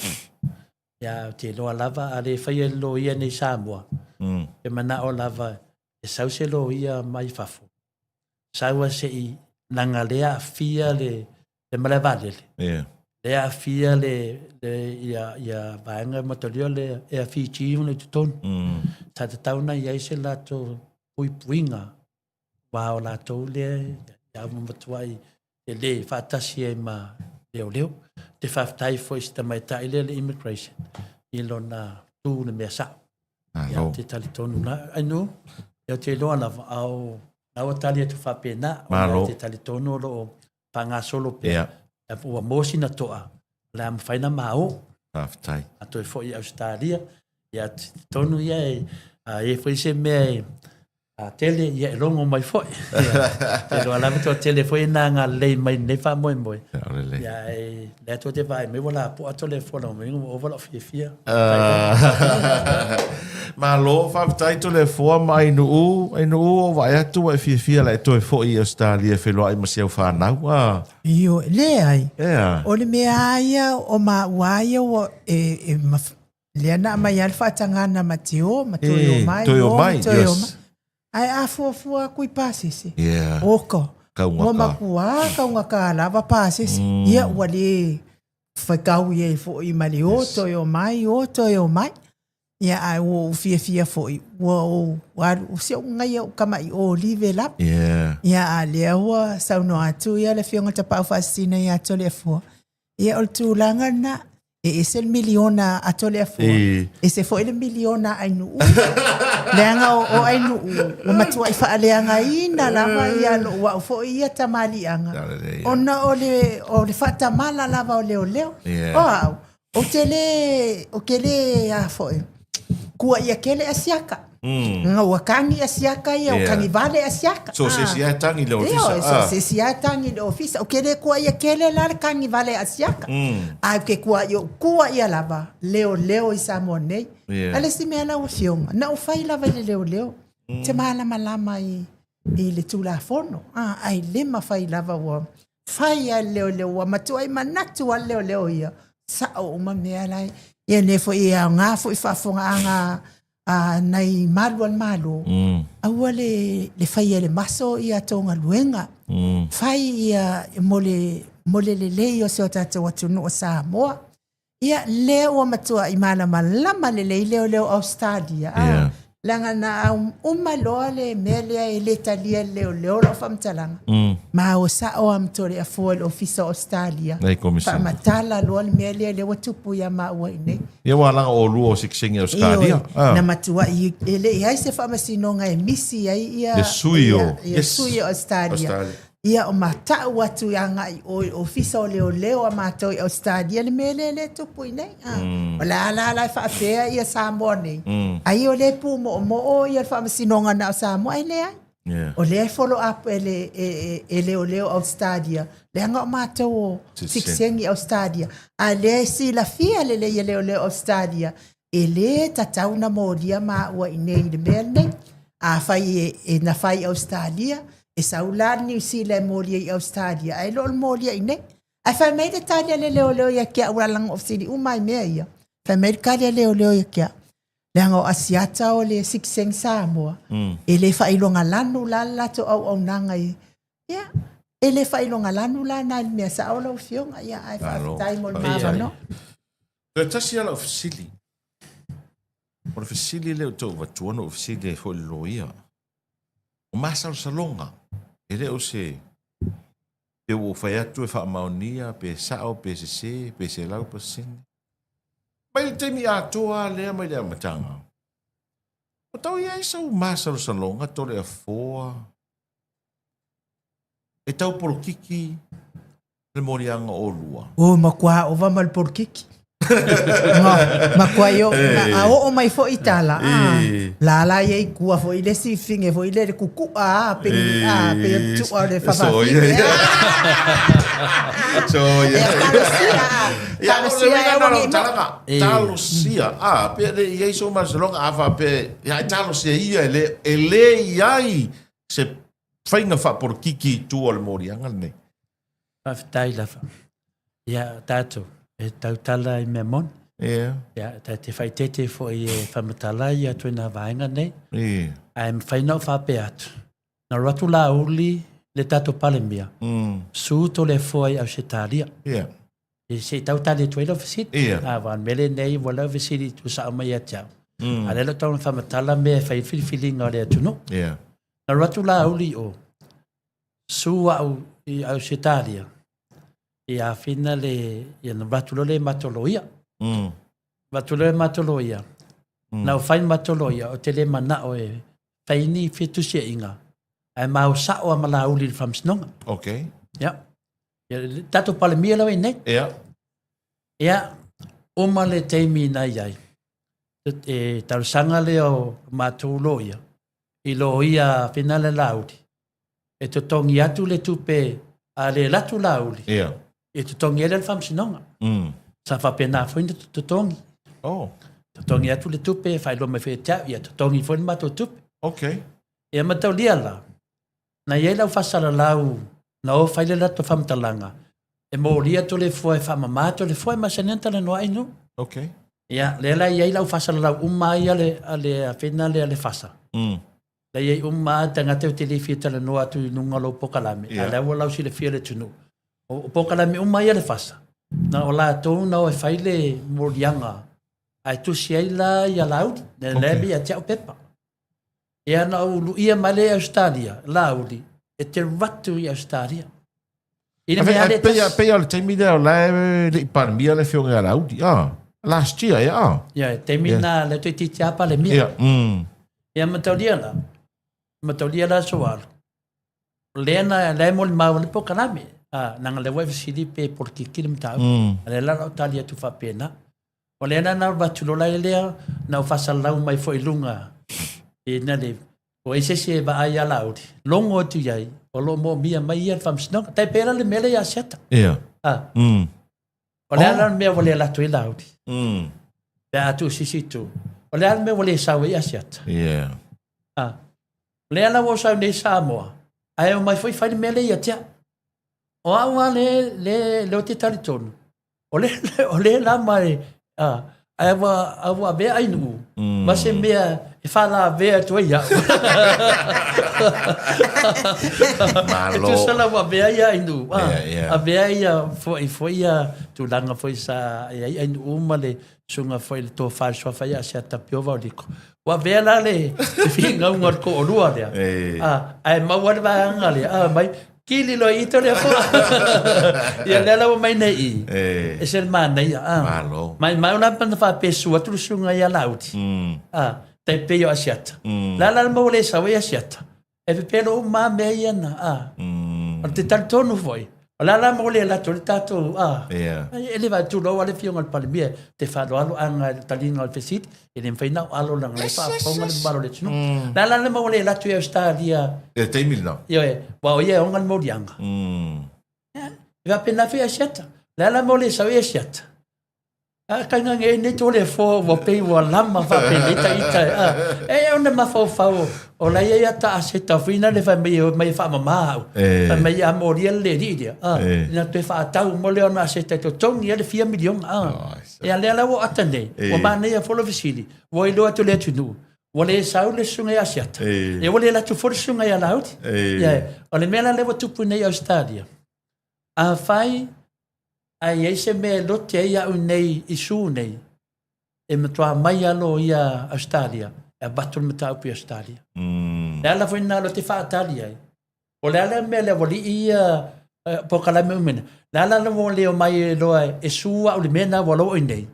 Ia, ou te iloa lava a le faia e le loia nei i Samoa, e manao lava e sau se loia mai fafo. Sau a se i leaga lea aafia le, le malae vaalele. Yeah. Lea aafia le, le ia, ia vaega matalia le Air Fiji ona i totonu. Sa tatau ona i ai se latou puipuiga aua o latou lea ia ua matuai tele faatasi ai ma leoleo. Te faafetai foi i si tamaitai lea le immigration i lona tu le mea sao. Ia, Malo. te talitonu la. Ainu, ia te iloa lava, ao, na ua tali atu faapena. Malo. Te talitonu o loo faagasolo pea. Ia. Ua maua sina toa, o le a mafai ona ma o. Faafetai. A toe foi i Ausetalia, ia tonu ia e, a i ai foi se mea e a tele, ia e logo mai foi. Ia, te iloa lava toa tele foi na agalelei mai i lenei faamoemoe. Ia, o lelei. Ia, e, lea tou te vaai mai ua lapoa Toleafoa mai ua ova lou fiafia. Malo, faafetai Toleafoa ma Ainuu. Ainuu, ua vaai atu ua e fiafia la e toe foi i Ausetalia e feiloai ma si au fanau. A. Ioe, leai. Ea. O le mea lava ia o maua ia ua e, e maf, lea na aumai lava le faatagana ma te o ma toe o mai, toe o o ma mai, toe o yes. mai. Ae a fuafua aku i pasese, Yeah. oka, Kaugata. ua matua kaugata lava pasese. Ia ua le faitau ai foi ma le o toe o mai, o toe o mai. Ia ae ua ou fiafia foi, ua ou alu, si ou gaia ou kama'i olive lava. Yeah. Ia a lea ua saunoa atu ia le Afioga i le Tapaau Faasisina ia Toleafoa. Ia o le tulaga lena, e ese le miliona a Toleafoa, E. ese foi le miliona a Ainuu. Leaga o, o Ainuu, ua matuai faaleagaina lava ia lou au foi ia tamaliiaga. Lelei, ia. Ona o le, o le faatamala lava o leoleo. Yeah. O au, ou te le, ou te le, a foi, kuaia tele asiaka. Nga ua kagi asiaka ia, ua Yeah. kagi vale asiaka. So se isi lava e tagi i le ofisa. Ioe, so se isi lava e tagi i le ofisa. Ou ke le kuaia tele la le kagi vale asiaka. Ae ou ke kuaia, ou kuaia lava leoleo i Samoa nei. Yeah. A le isi mea lau afioga, na ou fai lava i le leoleo. Te malamalama i, i le Tulafono. Ah, ae le mafai lava ua fai lava le leoleo, ua matuai manatu lava le leoleo ia, sao uma mea la e. Ia nei foi e aoga foi faafofogaaga a nai malu a le Malo, aua le, le faia e le maso ia tou galuega. Fai ia mo le, mo le lelei o si o tatou atunuu o Samoa. Ia, lea ua matuai malamalama lelei leoleo Australia. Ah, Yeah. Leaga na uma loa le mea lea e le talia e le leoleo lau faamatalaga. Ma o sao lava ma Toleafoa i le Ofisa o Australia. Nei komisi. Faamatala loa le mea lea lea ua tupu ia maua i inei. Ia ua laga oulua o sikisingi Australia. Ioe, Ah. na matuai e le i ai se faamasinoga e misi ai ia Le sui o- ia, ia yes. sui o Australia. Australia. Ia o matau atu i agai o i ofisa o leoleo a matou i Australia le mea lea lea e tupu i nei. Ah. O le a la la e faapea ia Samoa nei. Ai o lea e pumoomoo ia le faamasinoga na o Samoa ai leai. Yeah. O lea e follow up e le, e, e, e leoleo Australia. Leaga o matou o Sikisengi. sikisengi Australia. A lea e silafia lelei e leoleo Australia. E lē tatau ona molia maua i inei i le mea lenei. Afai e, e na fai i Ausetalia, e sau la le Niu Sila e molia i Ausetalia, ae le o le molia i inei. Ae fai mai le tali a le leoleo ia te au, leaga o fesili uma lava i mea ia. Fai mai le tali a leoleo ia te au, leaga o Asiata o le sitiseni Samoa, e le faailoga lanu la le latou auaunaga i, ia, e le faailoga lanu la na i le mea sao lau Afioga, ia, ae faafetai mo le ma avanoa. Toe tasi lava lau fesili. O le fesili lea ou te avatua na ou fesili ai foi i le loia. O masalosaloga, e le o se pe ua ou fai atu e faamaonia pe sao pe sese pe 100%. Mai le taimi atoa lava lea mai le amataga, ua tau i ai sau masalosaloga Toleafoa e tau polokiki le moliaga o oulua. O matua ova ma le polokiki. Ma, matua i o, a oo mai foi tala, a, la la i ai kua foi le si finge foi le le kukua a, pe a, pe tua le So, whawhawhine. yeah. So, yeah. Talosia. Ia, Talosia e aua nei talaga. Talosia. Ah, pe le i ai so masalonga a fa pe ia talosia ia e le e le i ai se faiga faapolokiki i tua o le moliaga lenei. Faafetai lava. Ia, tatou, e tautala i mea moni. Yeah. Ia, ta te whaitete foi e whamatala i atu i nā vaenga nei. Yeah. Ae mawhai na o whapea atu. Na ro atu la uli le tatou palemia. Su to le foa i Ausetalia. Yeah. E se i tautali atu ai lau fesili. Yeah. A wa mele nei ua lau fesili i tuusao mai ia te au. A lea lau tau na whamatala mea e whai filifiliga o le atunuu. Yeah. Na ro atu la uli o su au i Ausetalia. I āwhina le, ia na atu loa le matou loia. Avatu loa le matou loia. Na o whai matou loia o te le manao e whai ni fetusiaiga ae ma o sao a ma lauli i le faamasinoga. Okay. Ia. Ia, le tatou Palemia lava i nei. Ia. Ia, uma le taimi na i ai. E talosaga lea o matou loia i loia whina le lauli. E totogi atu le tupe a le latu lauli. Ia. E totogi ai lea le faamasinoga. Sa faapena foi na totogi. Oh. Totogi atu le tupe, faailoa mai foi e te au, ia totogi foi le matou tupe. Okay. Ia mataulia la, na i ai lau faasalalau, na o fai le latou faamatalaga, e molia Toleafoa e faamama Toleafoa e masani ona talanoa ai nuu. Okay. Ia, lea la i ai lau faasalalau uma ai a le, a le afena lea le fasa. La i ai uma lava tagata ou te le fia talanoa atu i luga o lou pokalame, a o la ua lausilafia le atunuu. O pokalame uma ia le fasa, na o latou na o e fai le moliaga ae tusi ai la ia Laauli, okay. Lea e ia te au pepa. Ia na ou luia mai lea i Australia, Laauli, e te ratu i Australia. I le mea le tasi. Pei o le taimi lea o la e le i Palemia le afioga ia Laauli. Ah, last year, ia. Ah. Ia, taimi na le toeitiiti lava Palemia. Ia, Ia, mataulia la, mataulia la Soalu. O lea na, lea e molimau le pokalame. Ah, leaga lea ua e fesili pe polokiki le mataupu. A lea la o lau tali atu faapena. O lea la na avatu lola ai lea, na ou faasalalau mai foi i luga i na le, ua i ai se isi e vaai ia Laauli, logo atu i ai, o lo o moomia mai ia le faamasinoga. Tai pei la le mea lea ia Asiata. Ia. Ah. O le a la le mea ua le alu atu ai Laauli? Pe a tuusisi itu. O le a le mea ua le sau ai Asiata? Ia. Ah. O lea la ua ou sau nei i Samoa, ae omai foi fai le mea lea ia te au. O au lava le, le, le ou te talitonu, o le, o le la mai, a, ae ua, a ua avea ai nuu, ma se mea e faalavea atu ai au. Malo. E tusa la ua avea ia ai nuu, a, Yeah, yeah. avea ia foi, foi ia tulaga foi sa e ai ai nuu ma le susuga foi le tofa i le suafa ia Asiata Piova o Liko. Ua avea la le finauga o le toalua lea, ae maua le vaega lea, a mai, kili loa i ito lea foa. Ia lea la ua mai nei i, e se le manaia. Malo. Maimau la pana faapesu atu le susuga ia Laauli, tai pei o Asiata. La la le maua le sau ai Asiata. E pepelo uma lava mea ia na, a. O te talitonu foi, o le a la mo le latou le tatou, a. Yeah. E le vaatulou a le Afioga i le Palemia te faaaloalo aga i le taliga o le fesili, e le mafai na o alo leaga le faafofoga le mamalu o le atunuu. Le a la le mau le latou i Ausetalia. I le taimi lena. Ioe, aua o ia e oga le moliaga. E faapena foi Asiata. Le a la mo le sau i Asiata. A kai ngange nei tō le fō ua pei ua lama whāpene ita ita. A, e ona mafaufau o la ia ia ta aseta whina le whai mai e mai whaamamā au. E. Whai mai a mōria le ri ria. A, E. ina toe whaatau mo le ona aseta i to tongi a le fia miliona. A, Ai, sa. e a lea lau o ata nei. E. Ua mānei a folo fesili. Ua iloa atu le atunuu. Ua le sau le susuga i Asiata. E. E ua le latu fo le susuga i Alauli. E. Ia, o le mea la lea ua tupu nei i Australia. A whai, A i ai se mea e lote ai au nei i Su nei, e matua mai alo ia Australia, e avatu le mataupu i Australia. Le ala foi lena o te faatali ai. O le ala mea lea ua lii ia pokalame umena. Le ala la ua leo mai e loa e su au le mea na ua loa i nei.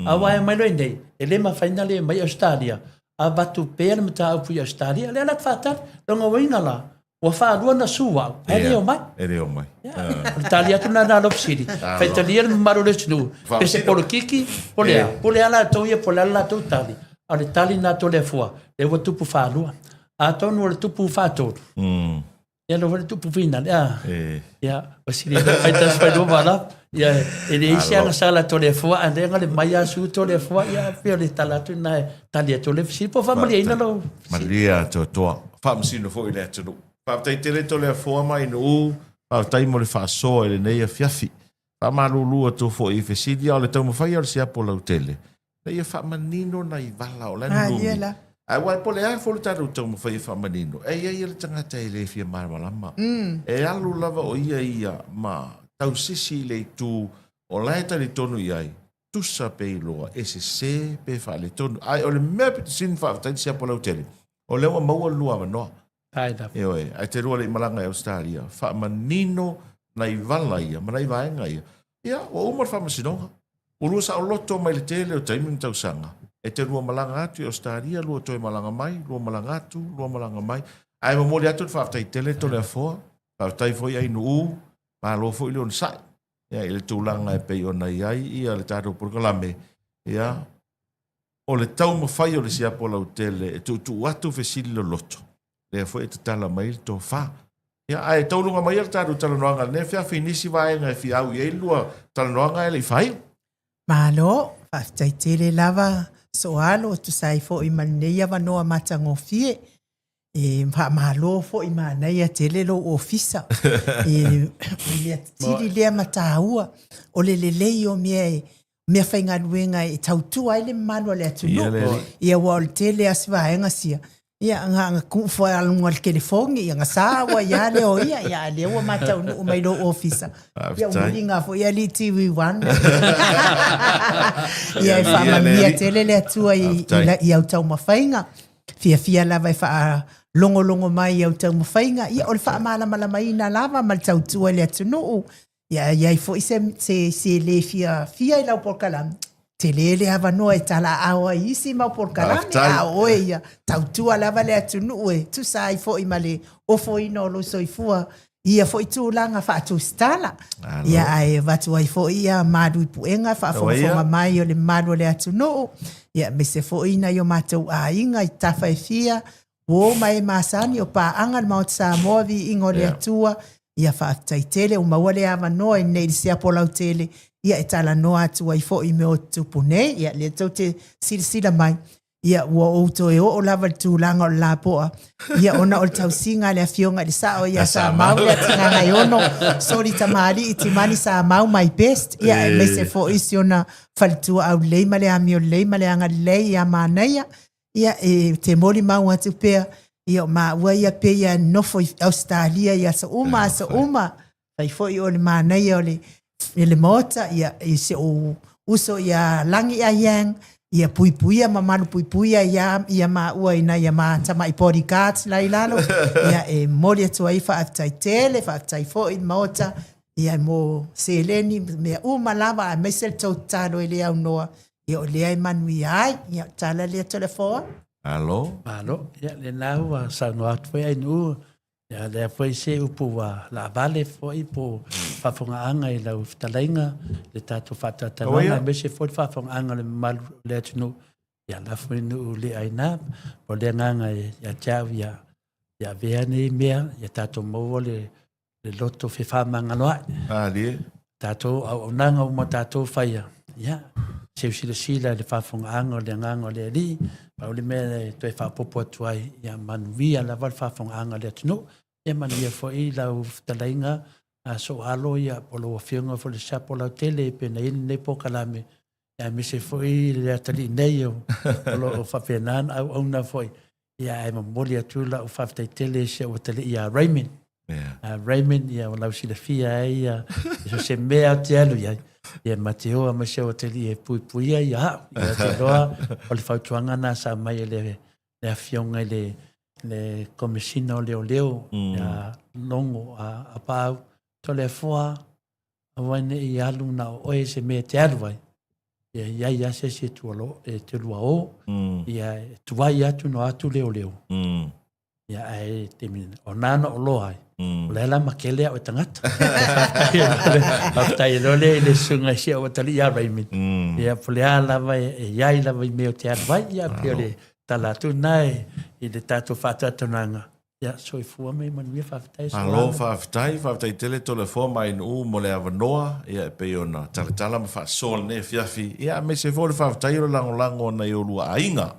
A ua e mai loa i nei, e le mafai na le mai Australia. Avatu pea le mataupu i Australia, le ala te faatali. Longa uiga la, ua faalua na su au, ae le o mai. E le o mai. O le tali atu lena na Lopsili. Faitalia le mamalu o le atunuu, pe se polokiki, po le a. Po le a latou ia, po le a le latou tali. A o le tali lena a Toleafoa, lea ua tupu faalua. Atonu o le tupu faatolu. Ia lo foi tupu fina le a. Ia o sili le fai tas fai lo wala. Ia e le isi anga sala to le fua ande nga le mai asu to le fua ia pe le tala tu na tali to le si po fa malia ina lo. Malia to toa. Faamasino foi le atunuu. Faafetai tele Toleafoa ma Ainuu, faafetai mo le faasoa i lenei afiafi. Faamalulu atu foi i fesili, a o le taumafai o le siapo lautele, ina ia faamanino nai vala o la e nunumi. Ae aua po o le a foi le tatou taumafai e faamanino, e i ai le tagata e le fia malamalama. E alu lava o ia ia ma tausisi i le itu o la e talitonu i ai, tusa pe iloa e sese pe faaletonu. Ae o le mea pito sili ona faafetai le siapo lautele, o lea ua maua le lua avanoa. Ai lava. Ioe, ae te lua le i malaga i Ausetalia, faamanino nai vala ia ma nai vaega ia. Ia, ua uma le faamasinoga. Ua lua saoloto mai le tele o taimi ma tausaga, e te lua malaga atu i Ausetalia, lua toe malaga mai, lua malaga atu, lua malaga mai. Ae momoli atu le faafetai tele Toleafoa, faafetai foi Ainuu, malo foi le onosai ia, i le tulaga e pei ona i ai ia le tatou polokalame. Ia, o le taumafai o le siapo lautele e tuutuu atu fesili loloto, lea foi e tatala mai le tofa. Ia, ae tauluga mai le tatou talanoaga lenei afiafi i nisi vaega e fia au i ai le lua talanoaga ae le i faaiu. Malo, faafetai tele lava Soalo e tusa ai foi ma lenei avanoa matagofie. E faamalo foi manaia tele lou ofisa. E mea sili lea ma taua o le lelei o mea e mea faigaluega e tautua ai le mamalu o le atunuu. Ia ua o le tele a si vaega sia ia nga nga ku fo alunga le telefoni ia nga sa ua ia le o ia ia lea ua mataunuu mai lou ofisa. Ia muliga foi ia li TV1. Ia e faamanuia tele le Atua i i au taumafaiga. Fiafia lava e faalogologo mai i au taumafaiga, ia o le faamalamalamaina lava ma le tautua i le atunuu. Ia i ai foi se, se, se le fiafia i lau polokalame, tele le avanoa e talaaao ai i isi mau polokalame, a o oe ia tautua lava le atunuu e tusa ai foi ma le ofoina o lou soifua i ia foi tulaga faatusitala. Ia ae avatu ai foi ia malu i puega faafogafoga mai o le mamalu o le atunuu, ia aemaise foi nai o matou aiga i tafa e fia, uo ma e masani o paaga le Maota Samoa, viiga o le Atua, ia faafetai tele ua maua le avanoa i nei i le siapo lautele, ia e talanoa atu ai foi i mea o tutupu nei, ia lea tou te silasila mai, Ia, ua ou toe oo lava i le tulaga o le lapoa, ia ona o le tausiga a le Afioga i le Sao ia Samau Leatigaga-e-ono, Soli Tamalii Timani Samau my best, ia aemaise foi si ona faletua aulelei ma le amio lelei ma le agalelei ia Manaia, ia e te molimau atu pea, ia o maua ia pei lava e nofo i Ausetalia i aso uma aso uma, Fai foi o le manaia o le, le maota, ia, i si ou uso ia Lagi a Yang, ia puipuia ma malu puipuia ia, ia maua i nai a ma tamai bodyguards la i lalo, ia e momoli atu ai faafetai tele, faafetai foi i le maota, ia mo seleni, mea uma lava, aemaise le tou tatalo e le aunoa, ia o lea e manuia ai. Ia, o le tala lea Toleafoa. Malo. Malo. Ia, lena ua saunoa atu foi Ainuu Ia, lea foi se upu ua laavale foi po o faafofogaaga i lau fetalaiga, le tatou faatalatalanoaga, aemaise foi le faafofogaaga a le mamalu o le atunuu. Ia, lafo i nuu le aina, o le agaga ia te au ia, ia avea nei mea, ia tatou maua le, le loto fefaamagaloa'i. Malie. Tatou auaunaga uma tatou faia, ia, seu silasila i le faafofogaaga o le agaga o le Alii, pau le mea e toe faaopoopo atu ai, ia manuia lava le faafofogaaga a le atunuu, ia manuia foi lau fetalaiga a Sooalo, ia, po o lau Afioga foi i le Siapo Lautele e pei ona i ai lenei polokalame, aemaise foi le atalii nei o lo o faapena ona auauna foi. Ia, ae momoli atu lau faafetai tele i si ou atalii ia Raymond. Yeah. Raymond, ia, o lau silafia ai, ia, so se mea ou te alu i ai, ia ma te oa mai si ou atalii e puipuia ia au. Ia, te loa, o le fautuaga na sa mai e le, le afioga i le, le Komesina o Leoleo, ia Logo a, a Paau, Toleafoa, aua ne i alu na o oe se mea e te alu ai, ia i ai lava se isi e tualo, e te lua o, ia e tuai atu no atu leoleo. Ia ae te mina, o nā na o loa ai, o lea la makele au e tagata. Faafetai loa lea i le susuga i si au atalii ia Raymond. Ia po o le a lava e, e i ai lava i mea o te alu ai, ia pei o le tala atu lena i le tatou faatalatalanoaga. Ia, soifua ma ia manuia, faafetai. Malo faafetai, faafetai tele Toleafoa ma Ainu'u mo le avanoa, ia e pei ona talatala ma faasoa lenei afiafi, ia aemaise foi o le faafetai o le lagolago a nai olua aiga,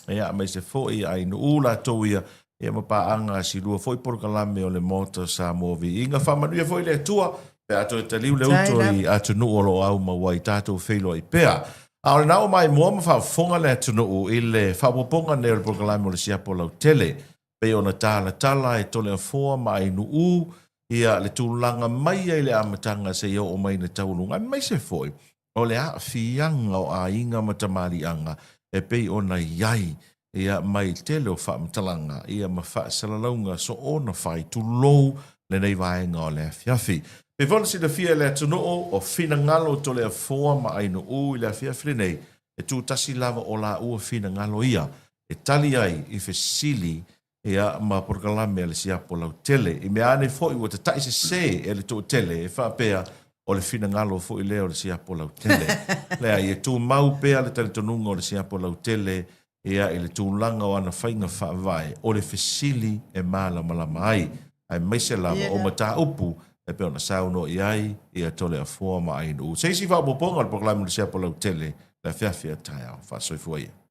ia aemaise foi Ainu'u latou ia, ia ma paaga a si lua foi polokalame o le Maota o Samoa Viiga. Faamanuia foi le Atua pe a toe taliu le uto i atunuu o lo o aumau ai tatou feiloai pea. A o lena ua maimoa ma faafofoga le atunuu i le faaopoopoga nei o le polokalame o le Siapo Lautele, pei ona talatala e Toleafoa ma Ainu'u ia le tulaga mai ai le amataga seia oo mai i le taualuga, aemaise foi o le aafiaga o aiga ma tamaliiaga e pei ona i ai ia mai le tele o faamatalaga ia ma faasalalauga soona fai, tulou lenei vaega o le afiafi. Pei foi ona silafia e le atunuu, o finagalo o Toleafoa ma Ainu'u i le afiafi lenei, e tutasi lava o laua finagalo ia e tali ai i fesili ia ma polokalame a le siapo lautele. I mea ane foi ua tata'i sese e le toatele e faapea o le finagalo foi lea o le siapo lautele. Leai, e tumau pea le talitonuga o le siapo lautele ia i le tulaga o ana faiga faavae o le fesili e malamalama ai, aemaise lava o mataupu e pei ona saunoa i ai ia Toleafoa ma Ainu'u. Se isi faaopoopoga o le polokalame o le siapo lautele le afiafi a taeao. Faasoifua ia.